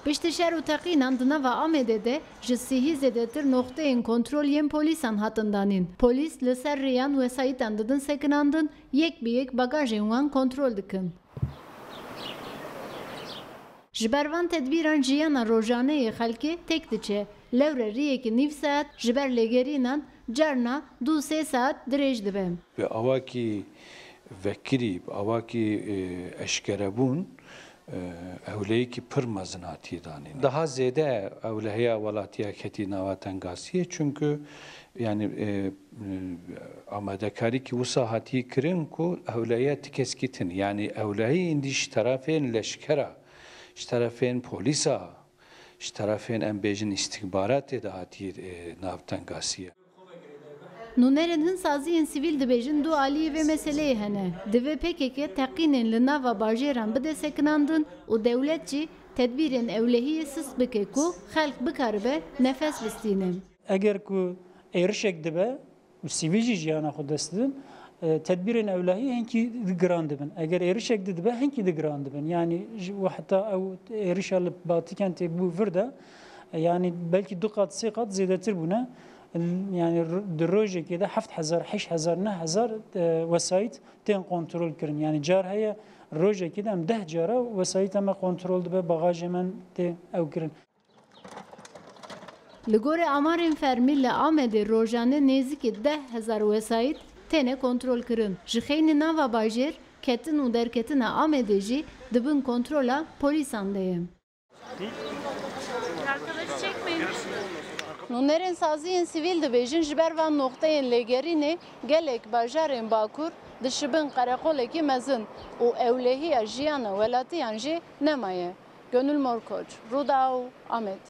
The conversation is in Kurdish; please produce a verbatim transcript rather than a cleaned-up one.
Piştî şer û teqînan di nava Amedê de ji sîhî zêdetir noqteyên kontrol yên polîsan hatin danîn. Polîs li ser rêyan wesayîtan didin sekinandin, yek bi yek bagajên wan kontrol dikin. Ji ber van tedbîran jiyana rojane yê xelkê têk diçe. Lewre riyekî nîv saet ji ber lêgerînan carna du sê saet dirêj dibe. Bi awakî vekirî, bi awakî, e, eşkerebûn, e, ewleyekî pir mezin hatiye danîn. Daha zêde ewlehiya welatiya ketî nava tengasiyê, çunku, yanî, e, e, amadekarîkî wisa hatiye kirin ku ewlehiya ti keskî tune. Yanî ewlehî îndî ji terefên leşkera, ji terefên polîsa, ji terefên, em bêjin, îstîxbaratê de hatiye, e, nav tengasiyê. Nûnerên hin saziyên sivîl dibêjin du aliyê vê meseleyê hene. Divê P K K teqînên li nava bajêran bide sekinandin û dewlet jî tedbîrên ewlehiyê sist bike ku xelk bikaribe nefes bistîne. Eger ku êrişek dibe û sivîl jî jiyana xwe dest didin, e, tedbîrên ewlehî hinkî giran dibin. Eger êrişek dibe hinkî giran dibin. Yanî ji, û heta ew êrişa li Batikentê bû vir de, e, yanî belkî du qat, sê qat zêdetir bûne. Yanî r-, di rojekê de heft hezar, heşt hezar, neh hezar, e, wesayît tên kontrol kirin. Yanî car heye rojekê de em deh cara wesayîta me kontrol dibe, bagajê me tê ew kirin. Li gorî amarên fermî li Amedê rojane nêzîkî deh hezar wesayît têne kontrol kirin. Ji xeynî nava bajêr, ketin û derketina Amedê jî di bin kontrola polîsan de ye. Nûnerên saziyên sivîl dibêjin, ji ber van noqteyên lêgerînê gelek bajarên Bakur dişibin qereqolekî mezin û ewlehiya jiyana welatiyan jî nemaye. Gönül Morkoç, Rûdaw, Amed.